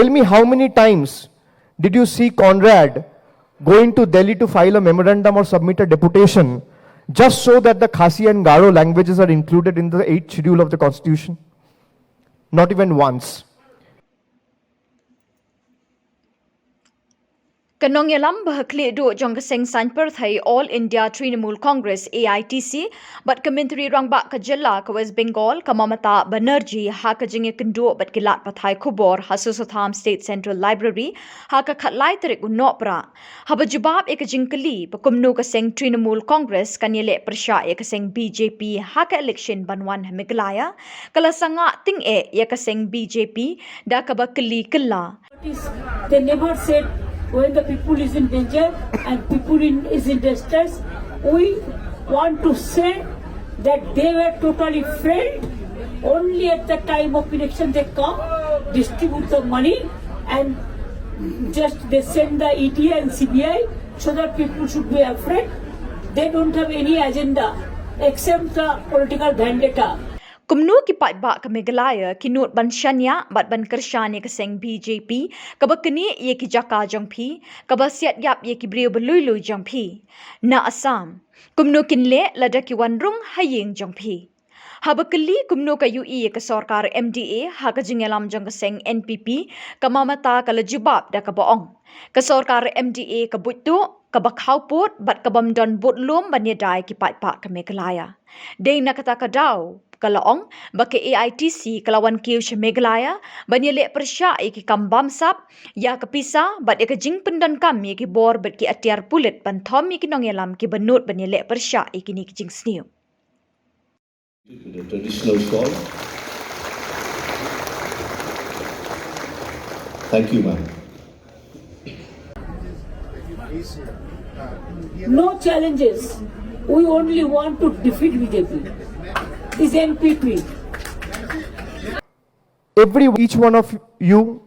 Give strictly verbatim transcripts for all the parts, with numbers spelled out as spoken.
Tell me, how many times did you see Conrad going to Delhi to file a memorandum or submit a deputation just so that the Khasi and Garo languages are included in the eighth schedule of the constitution? Not even once. Ka nongïalam ba ha khlieh duh jong ka seng saiñ pyrthei All India Trinamool Congress, A I T C, bad ka Myntri Rangbah ka jylla ka West Bengal, ka Mamata Banerjee, ha ka jingïakynduh bad ki lad pathai khubor ha Sosotham State Central Library ha ka khatlai tarik u Nohprah. Haba jubab ïa ka jingkylli ba kumno ka seng Trinamool Congress kan ïaleh pyrshah ïa ka seng B J P ha ka election ban wan ha Meghalaya, ka la sangah tyngeh ïa ka seng B J P da kaba kylli kylla. They never said when the people is in danger and people in, is in distress. We want to say that they were totally failed. Only at the time of election they come, distribute the money, and just they send the E D and C B I so that people should be afraid. They don't have any agenda except the political vendetta. Kumno ki paidbah ka Meghalaya ki nud ban shaniah bad ban kyrshan ïa ka seng B J P kaba knieh ïa ki jaka jong phi, kaba siat ïap ïa ki briew ba lui lui jong phi? Na Assam, kumno kin leh lada ki wan rung ha ïing jong phi? Haba kylli kumno ka ïohi ïa ka sorkar M D A ha ka jingïalam jong ka seng N P P, ka Mamata ka la jubab da kaba ong, ka sorkar M D A ka buit tuh, kaba khawpud bad ka bym don budlum ban ïada ïa ki paidbah ka Meghalaya. Dei na kata ka daw ka la ong ba ka A I T C ka la wan kiew sha Meghalaya ban ïaleh pyrshah ïa ki kam bamsap, ïa ka pisa bad ïa ka jingpyndonkam ïa ki bor bad ki atiar pulit ban thom ïa ki nongïalam kiba nud ban ïaleh pyrshah ïa kine ki jingsniew. With a traditional shawl. Thank you, ma'am. No challenges. We only want to defeat B J P. This N P P. Every, each one of you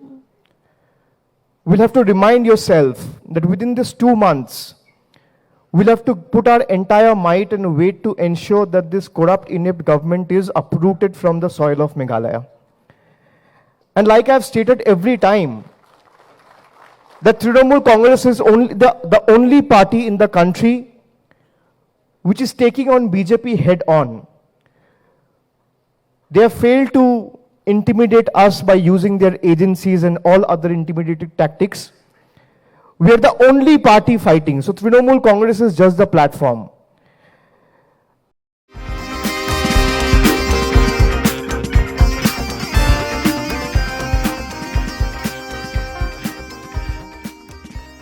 will have to remind yourself that within these two months, we'll have to put our entire might and weight to ensure that this corrupt, inept government is uprooted from the soil of Meghalaya. And like I've stated every time, that Trinamool Congress is only the, the only party in the country which is taking on B J P head on. They have failed to intimidate us by using their agencies and all other intimidating tactics. We are the only party fighting. So Trinamool Congress is just the platform.